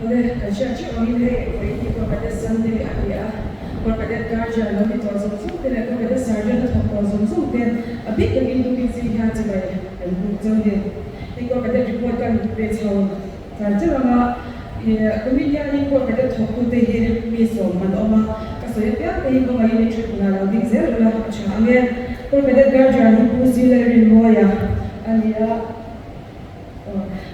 Awle, kan hriat theuh angin hei vawiin hi Corps Cadet Sunday a ni a, Corps Cadet Guardian lo ni tawh zawng zawng te leh Corps Cadet Sergeant a thawk tawh zawng zawng te a bik takin tukin zing hian chibai kan buk cheu ni. Hei Corps Cadet report kan pe chho char char ang a, ih kumin hianin Corps Cadet thawktute hi mi sawm an awm a, ka sawi apiang te hi kawngaihin i thut hunah lo ding zel ula a tha ang e. Corps Cadet Guardian hi Pu Zilairinmawia a ni a.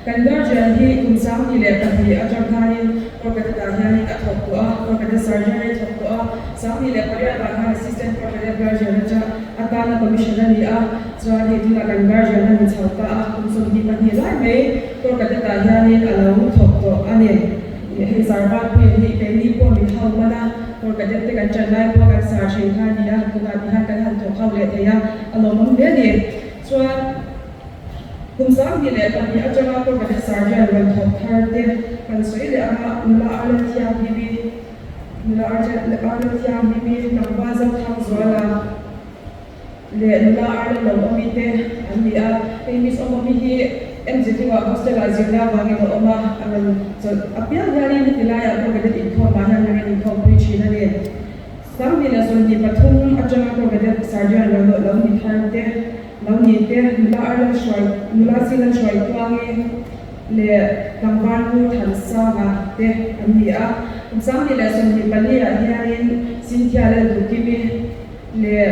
Kan guardian hi kum 2002 atang khanin Corps Cadet-ah hianin a thawk tawh a, Corps Cadet Sergeant a thawk tawh a, 2008 ah khan Assistant Corps Cadet Guardian atang atana commission a ni a, chuan hei tunah kan guardian a ni chho ta a, kum 22 lai mai Corps Cadet-ah hianin a lo thawk tawh a ni. Hei Zarvanpuia hi keini pawh min hau man a, Corps Cadet te kan ṭan lai pawh kan sar ṭhin kha a ni a, tunah tihian kan han thawk ho leh thei a, a lawmawm hle a ni. Chuan. Kum 2002 atanga Corps Cadet Sergeant rawn thawk thar te kan sawi leh ang a, nula Arlen Thianghlim-i, nula Arlen Thianghlim-i, tlangval Zothangzuala leh nula Arlen Lawmawmi te an ni a. Hei Miss Awmawmi hi MZU-ah hostel-ah zirna avangin a awm a, a rawn chawlh apiang hianin heti laiah Corps Cadet inkhawmah hian a rawn inkhawmpui thin a ni. 2023 atanga Corps Cadet Sergeant rawn lo ni thar te. Lo ni te, nula ar lo hruai, nula si lo hruai Tluangi leh tlangval Pu Thansanga te an ni a. Kum 2024 ah hianin Cynthia Lalduhkimi leh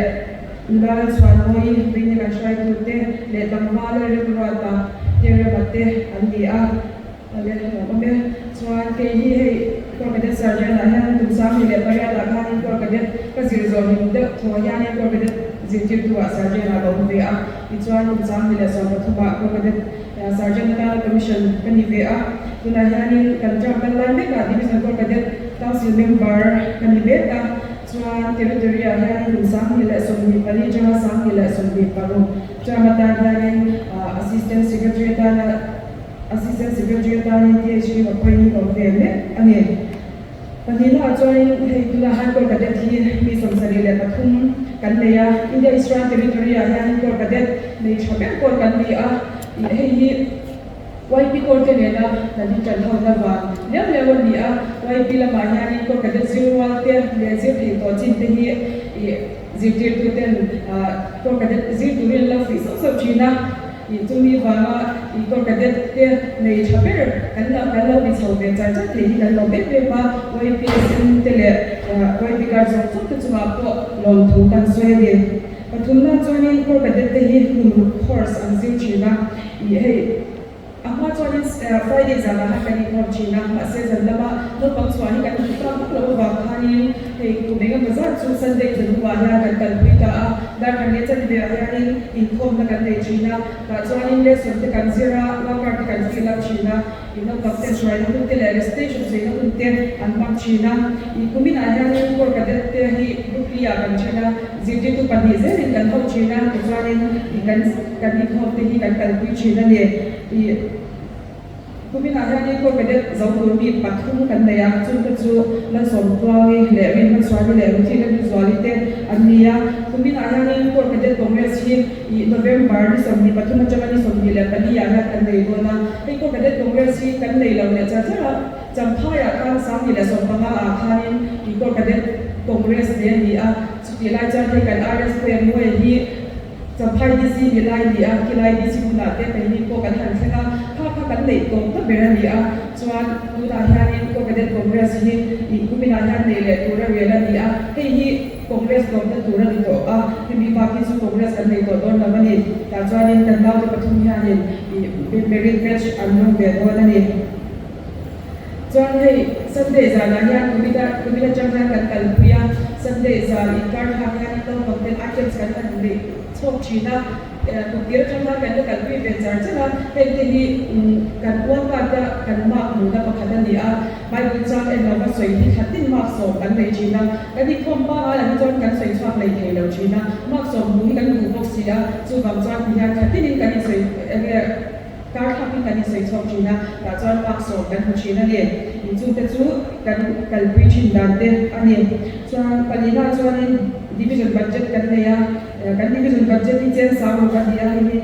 nula Lalchhuanmawii Ringi kan hruaitu te leh tlangval Lalremruata te Rema te an ni a. Awle, lawm awm e. Chuan kei hi hei Corps Cadet Sergeant ah hian kum 18 ah khanin Corps Cadet ka zir zawh hlim deuh thaw hianin Corps Cadet zirtirtu ah Sergeant ah ka awm ve a. Tichuan kum 2013 ah Corps Cadet Sergeant atana commission ka ni ve a. Tunah hianin kan term kal lai mek ah Division Corps Cadet Council member ka ni mek a. Chuan Territory ah hianin kum 2024 atanga 2026 term atan hianin Assistant Secretary atana Assistant Secretary atanin THQ a pawhin ka awm ve mek a ni. Pahnihnaah chuanin hei tuna High Court Cadet hi mi 73 kan nei a, India Eastern Territory-ah hianin Court Cadet nei tha ber pawh kan ni a, ih hei hi YP Court te nena kan inṭan hona vang liau liau a ni a, YP lamah hianin Court Cadet zir rual te leh zir thei tawh chin te hi ih zirtirtuten Court Cadet zir turin an lo fuih sauh sauh ṭhin a. Ih chumi vanga ih Corps Cadet te nei tha ber kan lo kan lo ni chho ve char char thei hi kan lawm em em a, YPSM te leh YP Guard zawng zawng te chungah pawh lawmthu kan sawi a ni. Pathumna chuanin Corps Cadet te hi kum ruk course an zir thin a, ih hei a hma chuanin Friday zanah khan kan inkhawm thin a, mahse zan lama naupang chhuah hi kan duh tak vak loh avang khanin hei kum engemaw zat chu Sunday chawhnu ah hian kan kalpui ta a, darkar leh chanve ah hianin Inkhawmna kan nei thin a, tah chuanin lesson te kan zir a, worker te kan fill up thin a, ih naupang ten hruaina hun te leh recitation sawiina hun te an hmang thin a. Ih kuminah hianin Corps Cadet te hi group li ah kan then a, zirtirtu pahnih zelin kan ho thin a, tichuanin ih kan kan inkhawm te hi kan kalpui thin a ni. Ih. Kuminah hianin Corps Cadet zo tur mi pathum kan nei a, chungte chu Lalsawmtluangi leh Rinhmachhuani leh Ruthi Lalhluzuali te an ni a. Kuminah hianin Corps Cadet Congress hi ih November ni 23 atanga ni 24 ah hian kan nei dawn a. Hei Corps Cadet Congress hi kan nei lo leh char char a, Champhaiah khan 2015 ah khanin ih Corps Cadet Congress nei a ni a, chutih lai chuan hei kan RS Puiamuai hi Champhai DC ni lai ni a, khilai DC hmunah te keini pawh kan han thleng a, kha kha kan neih tawp ta ber a ni a, chuan tunah hianin Corps Cadet Congress hi ih kuminah hian nei leh tur a rel a ni a, hei hi Congress tawpna tur a ni tawh a, hemi bak hi chu Congress kan nei tawh dawn lo a ni, tah chuanin kan naute pathum hianin ih merit batch an rawn ve dawn a ni. Chuan hei Sunday zanah hian kumina kumin atang hian kan kalpui a, Sunday zan inkar thlak hianin naupang ten items kan han neih chhawk thin a, kumtir atang khan kan la kalpui ve char char a, heng te hi kan ualka te kan mark hmuhna pakhat a ni a, Bible chang en lova sawi hi thla tin mark sawm kan nei thin a, kan inkhawm pangai ang hi chuan kan sawi chhuak lei thei lo thin a, mark sawm hmuh hi kan duh bawk si a, chuvang chuan tihian thla tinin kan insawi enge. Kar thlakin kan insawi chhuak thin a, tah chuan mark sawm kan hmu thin a ni. Inchungte chu kan kalpui thin dan te a ni. Chuan palina chuanin division budget kan nei a, kan division budget hi cheng sang ruk a ni a, hei hi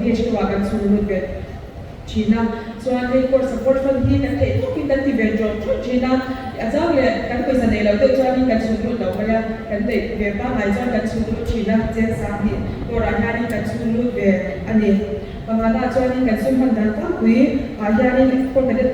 DHQ ah kan chhung lut ve thin a. Chuan hei course support fund hi kan theih tawkin kan ti ve a, a chang leh kan pawisa nei lo deuh chuanin kan chhung lut lo mai a, kan neih ve pangngai chuan kan chhung lut thin a, cheng 2000 corps-ah hianin kan chhung lut ve a ni. Pangana chuanin kan sum hman dan tlangpui ah hianin Corps Cadet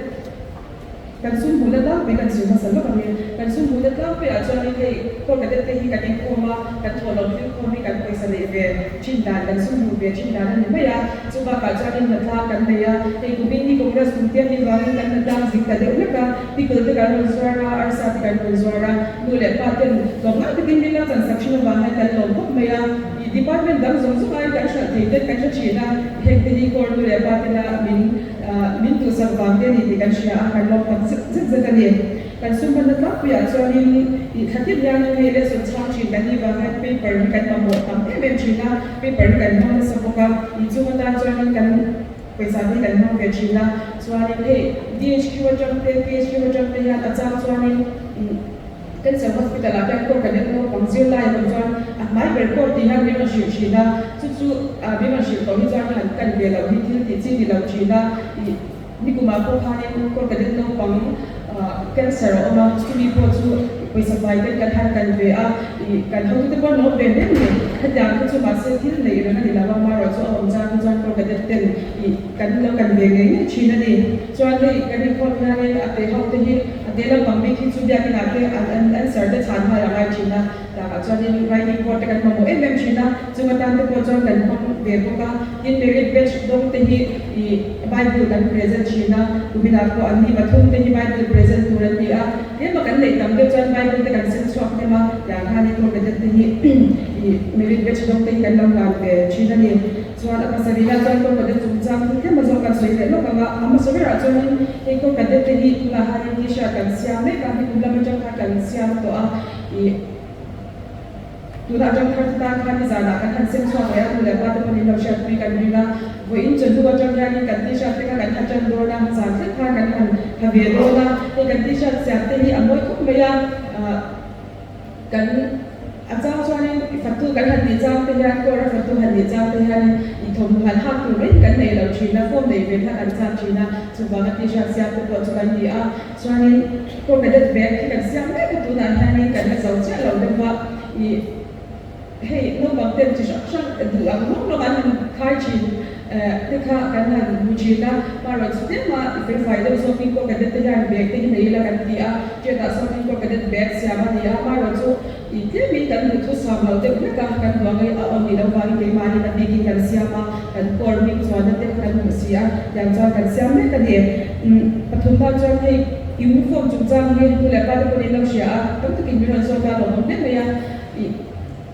Kan sum hmuhna tlangpui kan chhim hmasa lawk ang e. Kan sum hmuhna tlangpui ah chuanin hei Corps Cadet te hi kan inkhawm a, kan thawhlawm thil khawm hi kan pawisa neih ve thin dan, kan sum hmuh ve thin dan a ni mai a. Chu bakah chuanin hnatlang kan nei a, hei kumin hi Congress kum te a nih vangin kan hnatlang zing ta deuh hlek a, pickle te kan rawn zuar a, arsa te kan rawn zuar a, nu leh pa ten tlawmngai takin min lo chansak thin avang hian kan lawm khawp mai a. I department dang zawng zawng aiin kan hralh thei ten kan hre thin a, heng te hi Corps nu leh pa tena min Min duhsak vang te a ni tih kan hria a, kan lawm tak zet zet zet a ni. Kan sum hmanna tlangpuiah chuanin ih thla tin hianin hei lesson chhang thin kan nih vang hian paper hi kan mamawh tam em em thin a, paper hi kan hmang nasa bawk a, ih chung atan chuanin kan pawisa te hi kan hmang ve thin a, chuanin hei DHQ atang te, PHQ atang te hian a chang chuanin ih Cancer Hospital ah hian court kan en naupang zirlai a awm chuan a hmai ber court tih hian min rawn hrilh thin a, chu chu min rawn hrilh tawh hi chuan han kan ve loh hi thil tih chi ni lo thin a, ih nikumah pawh khanin court kan en naupang cancer a awm a, chumi pawh chu pawisa fai ten kan han kan ve a, ih kan hotute pawh an awm ve hle mai, hetiang kha chu mahse thil neih reng a ni lo a, amaherawh chu a awm chang hi chuan court cadet ten ih kan lo kan ve ngei ngei thin a ni. Chuan hei kan inkhawm hianin a te ho te hi a te lampang bik hi chu biakinah te an an answer te chhan nghal a ngai thin a, tlangah chuanin writing board te kan mamawh em em thin a, chung atan te pawh chuan kan hmang ve bawk a, tin merit batch dawng te hi ih Bible kan present thin a, kuminah pawh an ni pathum te hi Bible present tur an ni a, tlema kan neih tam deuh chuan Bible te kan sem chhuak hnem a, tiang khanin Corps Cadet te hi ih merit batch dawng te hi kan lo hlan ve thin a ni. Chuan a pasarihna chuan Corps Cadet chungchang chu tlem azawk kan sawi leh lawk ang a, a hmasa berah chuanin hei Corps Cadet te hi tunah hianin T-shirt kan siam mek a, nikum lam atang khan kan siam tawh a, ih tunah atang thar te tan khan nizanah kan han sem chhuak leh a, nu leh pa te pawhin lo hriatpui kan ring a, vawiin chawhnu atang hianin kan T-shirt te kha kan ha tan dawn a, zan thleng khan kan han ha ve dawn a, hei kan T-shirt siam te hi a mawi khawp mai a, ah. Kan a chang chuanin i fatu kan han tih chang te hian court a fatu han nih chang te hianin i thawmhnaw han hak tur mai hi kan nei lo thin a, form nei ve kha kan chak thin a, chuvanga t-shirt siam te pawh chu kan ni a, chuanin corps cadet bag khi kan siam mek a tunah hianin kan la zo chiah lo deuh va, ih hei naupang ten chi hrang hrang duh ang rawng rawng an han khai thin te kha kan han hmu thin a, hmarawh chu tlema i felfai deuh zawkin corps cadet te hian bag te hi nei ila kan ti a. Ṭiatah sawn in Corps Cadet bag siam a ni a, amaherawh chu ih tlemin kan duh thu sam lo deuh hlek a, kan duang a awm ni lo vangin keimahni a bikin kan siam a, kan Corps hming chuanna te kha kan hmu si a, tiang chuan kan siam mek a ni. Umm pathumna chuan hei uniform chungchang hi nu leh pa te pawhin lo hria a, tam takin min rawn zawt a, lawmawm hle mai a, ih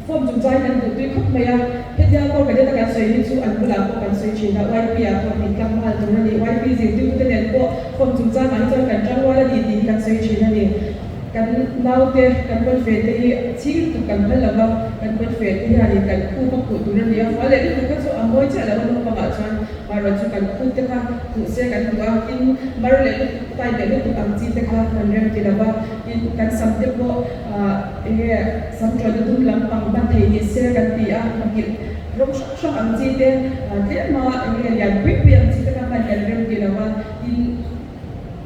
form chungchang hi kan duh tui khawp mai a, hetia Corps Cadet a kan sawi hi chu an bulah pawh kan sawi thin a, YP ah pawh min tlak nghal tur a ni, YP zirtirtute nen pawh form chungchang ah hi chuan kan tangrual a ni tih hi kan sawi thin a ni. Kan naute kan pawn fe te hi ching lutuk kan phal lo va, kan pawn fe te hianin kan khup a khuh tur a ni a, fual leh lutuk kha chu a mawi chiah lo a naupang ah chuan marawh chu kan khup te kha khuh se kan duh a, tin mar leh lutuk tai leh lutuk ang chi te kha kan rem ti lo va, tin kan sam te pawh ah eng nge sam tawna dum lampang hman thei ni se kan ti a, hmakilh rawng hrang hrang ang chi te tlema eng nge lian pui pui ang chi te kha hman kan rem ti lo a, tin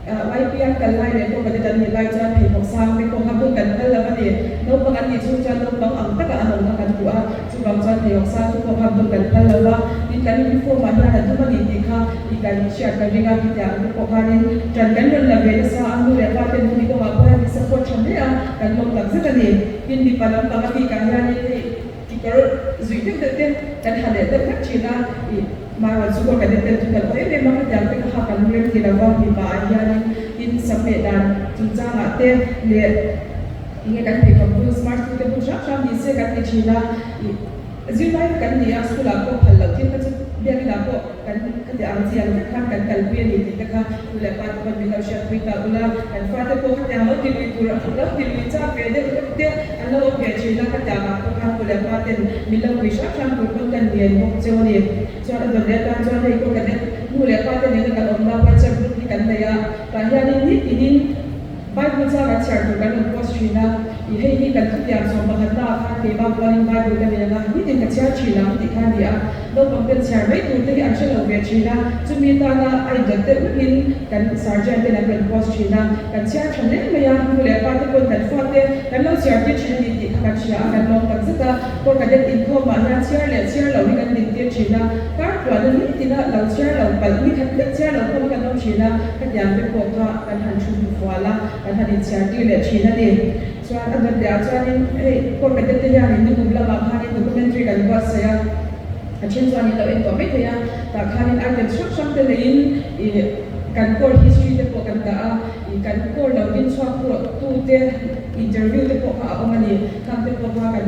YP an kal lai leh pawh cadet an nih lai chuan pheikhawk sang te pawh kha bun kan phal lo a ni. Naupang an nih chhung chuan naupang ang taka an awmna kan duh a, chuvang chuan pheikhawk sang te pawh kha bun kan phal lo a, tin kan uniform ah hian a dum a ni tih kha i kan hriat ka ring a, hetiang te pawh khanin ṭan kan rawn la ve nasa a, nu leh pa ten hemi kawngah pawh hian min support ṭha hle a, kan lawm tak zet a ni. Tin mipa lampang a bikah hianin hei kekawr zuih deuh deuh te kan ha leh deuh vek ṭhin a, ih marawh chu kawr cadet ten chu kan awm em em a, hetiang te kha kan rem ti lo va, mipa ah hianin tin sam leh dan chungchangah te leh enge kan pheikhawk bul smart school te bul hrang hrang ni se kan ti ṭhin a, ih zirlai kha kan ni a, school ah pawh phal loh thil kha chu biakin ah pawh kan khati ang chi ang vek khan kan kalpui a ni tih te kha nu leh pa te pawn min lo hriatpui ta ula, kan fate pawh khatiang lo ti lui tur lo ti lui chak ve deuh hlek te an lo awm ve thin a, khatiang ah pawh khan nu leh pa ten min lo pui hrang hrang tur pawn kan ngen bawk cheu a ni. Chuan a dawt leh atan chuan hei pawh cadet nu leh pa te nena kan awmna WhatsApp group hi kan nei a, tah hianin nitin in Bible chang kan chhiar tur kan rawn post thin a, ih hei hi kan thutiang sawm pakhatna ah khan keimah pualin Bible ka nei ang a, nitin ka chhiar thin ang tih kha a ni a. Naupang ten chhiar mai tur te hi an hre lo ve thin a, chumi tana a indawt deuh vek in kan sergeant ten an rawn post thin a, kan chhiar tha hle mai a, nu leh pa te pawn kan fate kan lo chhiar tir thin a ni tih kha kan hria a, kan lawm tak zet a. Corps Cadet inkhawm ah hian chhiar leh chhiar lo hi kan din tir thin a, kar tluana ni tina lo chhiar lo palh ni khat lek chhiar lo khawm a kan awm thin a, khatiang te pawh kha kan han thu hmu fual a, kan han inchhiar tir leh thin a ni. Chuan a dawt leh ah chuanin hei Corps Cadet te hianin nikum lamah khanin documentary kan buatsaih a, a then chuanin lo en tawh mai thei a, tah khanin items hrang hrang te neiin ih kan Corps history te pawh kan dah a, ih kan Corps lo din chhuak pawh tute interview te pawh kha a awm a ni. Khang te pawh kha kan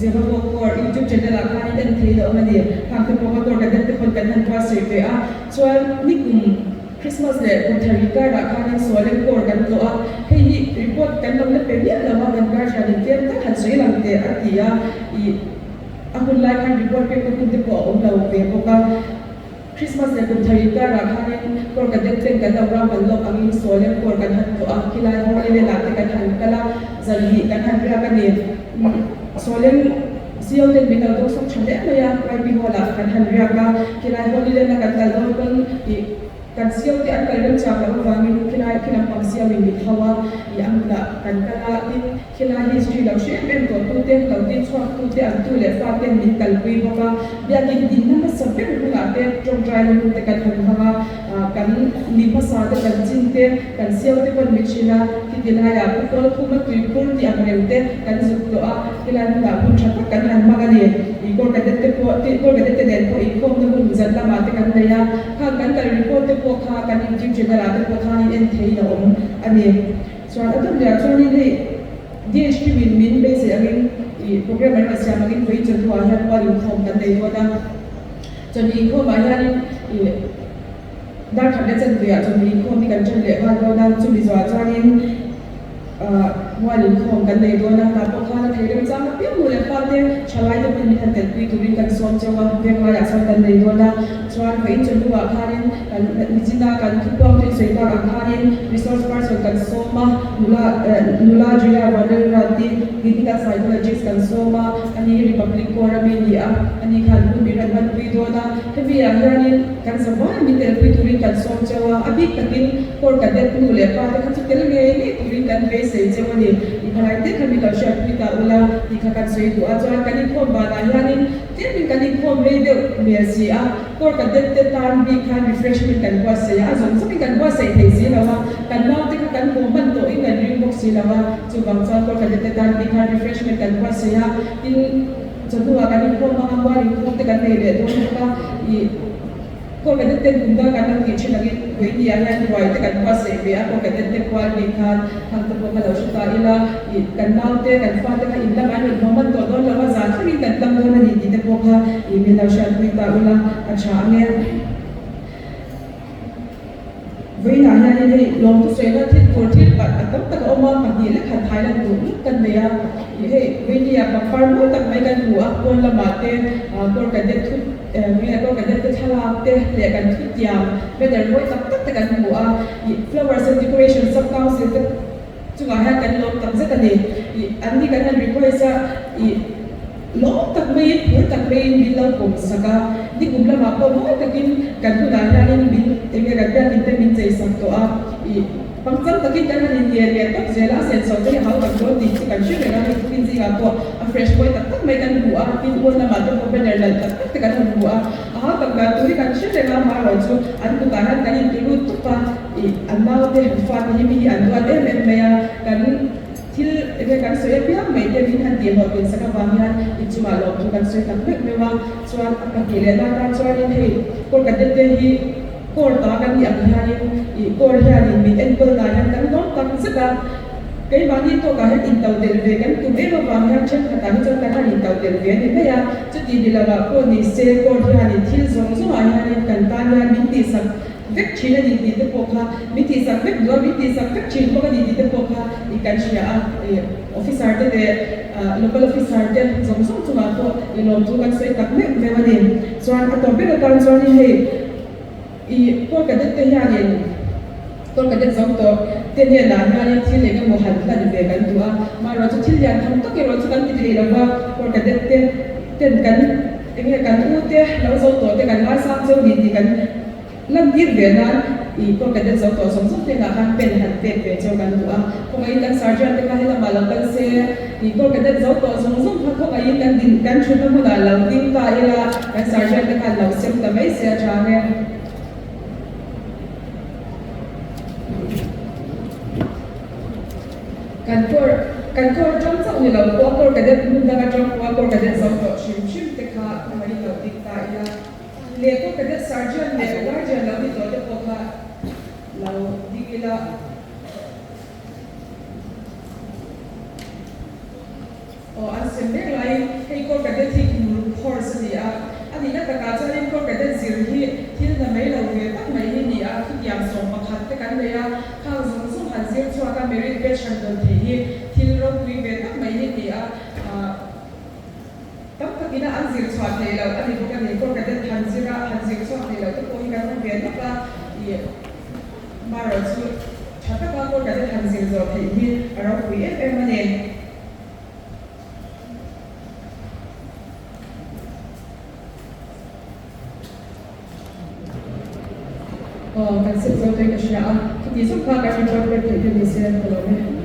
Zirlawk Corps YouTube channel ah khanin en thei a awm a ni. Khang te pawh kha Corps Cadet te pawn kan han buatsaih ve a, chuan nikum Christmas leh kum thar inkarah khanin Sualeng Corps kan tlawh a, hei hi report kan lo la pe miah lo a, kan guardian in tlem tak han sawi lang teh a ti a, ih a hun lai khan report pek na hun te pawh a awm lo ve bawk a. Christmas leh kum thar inkarah khanin Corps Cadet ten kan lo ram han lawk angin Sualeng Corps kan han tlawh a, khilai Holy Land ah te kan han kal a, zanhnih kan han riak a ni. Sualeng CO ten min lo dawk sawk tha hle mai a, YP Hall ah kan han riak a, khilai Holy Land a kan kal dawn pawn ih kan CO te an kal rem chak loh avangin khilai khi lampang CO in min hau a, ih a hmunah kan kal a, tin khilai history lo hre em em tawh tu te, lo tin chhuak tu te an tu leh fa ten min kalpui bawk a, biakin dinna hmasa ber hunah te tawngtai na hun te kan han hmang a, kan mi hmasa te chanchin te kan CO te pawn min hrilh a, khiti laiah Pu Kawlkhuma tuikhur tih ang reng te kan zuk tawh a, khilai hmunah hun tha tak kan han hmang a ni. Ih Corps Cadet te pawh tih Corps Cadet te nen pawh inkhawmna hun zan lamah te kan nei a, khang kan kal report te pawh kha kan YouTube channel ah te pawh khanin en theiin a awm a ni. Chuan a dawt leh ah chuanin hei DHQ in min beisei angin ih program an rawn siam angin vawiin chawhnu ah hian mual inkhawm kan nei dawn a, chawhnu inkhawm ah hianin ih Darkhat leh chanve ah chawhnu inkhawm hi kan ṭan leh nghal dawn a, chumi zawhah chuanin ahh mual inkhawm kan nei dawn a, tah pawh khan a thei remchang apiang nu leh pa te ṭhalai te pawhin min han telpui turin kan sawm cheu a, venglaiah chuan kan nei dawn a, chuan vawiin chawhnu ah khanin kan nichina kan thupuang chu insawi tak ang khanin resource person kan sawm a, nula eh nula Julia Vanlalruati clinical psychologist kan sawm a, ani hi Republic Corps a mi ni a, ani khan hun min rawn hmanpui dawn a, hemi ah hianin. Kan zavai min telpui turin kan sawm cheu a, a bik takin Corps Cadet nu leh pa te kha chu tel ngei ngei turin kan beisei cheu a ni. I phalai te kha min lo hriatpui ta ula tih kha kan sawi duh a, chuan kan inkhawm banah hianin tlemin kan inkhawm rei deuh hmel si a, Corps Cadet te tan bik khan refreshment kan buatsaih a, a zawng zawngin kan buatsaih thei si lo a, kan nau te kha kan haw hman tawhin kan ring bawk si lo a, chuvang chuan Corps Cadet te tan bik khan refreshment kan buatsaih a, tin. Chawhnuah kan inkhawm hmang a, mual inkhawm te kan nei leh dawn bawk a, ih Corps Cadet ten kum dang kan lo tih thin angin Vawinia hian ruai te kan buatsaih ve a, Corps Cadet te kual bik khan hang te pawh kha lo hre ta ila, ih kan nau te kan fa te kha in lamah an rawn hmang hman tawh dawn lo a, zan thlengin kan tlang dawn a ni tih te pawh kha ih min lo hriatpui ta ula a tha ang e. Vawiinah hianin hei lawmtu sawina thil tur thil a tam tak a awm a, pahnih lek han thai lan duh nuk kan nei a. Ih hei Vawinia pangpar mawi tak mai kan hmu a, pawn lamah te Corps Cadet thu nge Corps Cadet te thlalak te leh kan thutiam banner mawi tak tak te kan hmu a. Ih flowers and decoration sub council te chungah hian kan lawm tak zet a ni. Ih an ni kan han request a ih. Lawm tak maiin, phur tak maiin min lo pawm sak a, nikum lamah pawh mawi takin kan hunah hianin min eng nge kan biakin te min chei sak tawh a, ih pangchang takin kan han inlian leh tawp zel a, a senso te hi hau tak dawn tih chu kan hre reng a, hei tukin zingah pawh a fresh mawi tak tak mai kan hmu a, tin pawn lamah te pawh banner nalh tak tak te kan han hmu a, a hau tak dan tur hi kan hre reng a, amaherawh chu an kutah hian kan inti lut tawp a, ih an naute han fate hi mi hi an duat em em mai a, kan. Thil enge kan sawi apiang mai te min han tih hlawhtlin sak avang hian inchungah lawmthu kan sawi tak meuh meuh a, chuan a pahnih leh na tan chuanin hei Corps Cadet te hi Corps ta kan nih ang hianin ih Corps hianin min enkawl dan hian kan lawm tak zet a, keimahni tawkah hian into tel ve kan tum em avang hian thenkhatah hi chuan kan han into tel ve a ni mai a, chuti ni lovah pawh ni se Corps hianin thil zawng zawngah hianin kan tan hian min tihsak vek thin a ni tih te pawh kha min tihsak vek duh a, min tihsak vek thin bawk a ni tih te pawh kha i kan hria a, i officer te leh local officer te zawng zawng chungah pawh i lawmthu kan sawi tak meuh meuh a ni. Chuan a tawp ber atan chuanin hei i Corps Cadet te hianin Corps Cadet zo tawh te hnenah hianin thil eng emaw han hlan ve kan duh a, maherawh chu thil lian tham tak erawh chu kan ti thei lo va, Corps Cadet te ten kan. Enge kan u te lo zo tawh te kan ngaisang cheu ni tih kan lantir ve nan i Corps Cadet zo tawh zawng zawng hnenah khan pen han pek ve cheu kan duh a. Khawngaihin kan Sergeant te kha helamah lo kal se, i Corps Cadet zo tawh zawng zawng kha khawngaihin kan din kan thutna hmunah lo ding ta ila, kan Sergeant te khan lo sem ta mai se a chang e. Kan kawr kan kawr atang chauh ni lo pawh a kawr cadet hmun dang atang pawh a kawr cadet zo tawh hrim hrim te kha ka mai lo dik ta ila leh kawr cadet sergeant leh guardian lo ni tawh te pawh kha lo dik ila. Aw an sem mek laiin hei kawr cadet hi kumruk course a ni a, a nihna takah chuanin kawr cadet zir hi thil hna mai lo ve tak mai hi ni a, thutiang 11 te kan nei a, khang zawng zawng han zir chhuak a merit batch han dawn theih hi thil ropui ve tak mai hi ni a, ah tam takina an zir chhuah theih loh a ni bawk a ni, kawr cadet han zir a han zir chhuak theih loh te pawh hi kan awm ve nawk a, ih marawh chu tha taka kawr cadet han zir zawh theih hi a ropui em em a ni. Aw, kan set zo te ka hria a, chuti zawk kha kan report pek theih te ni se ka lawm e.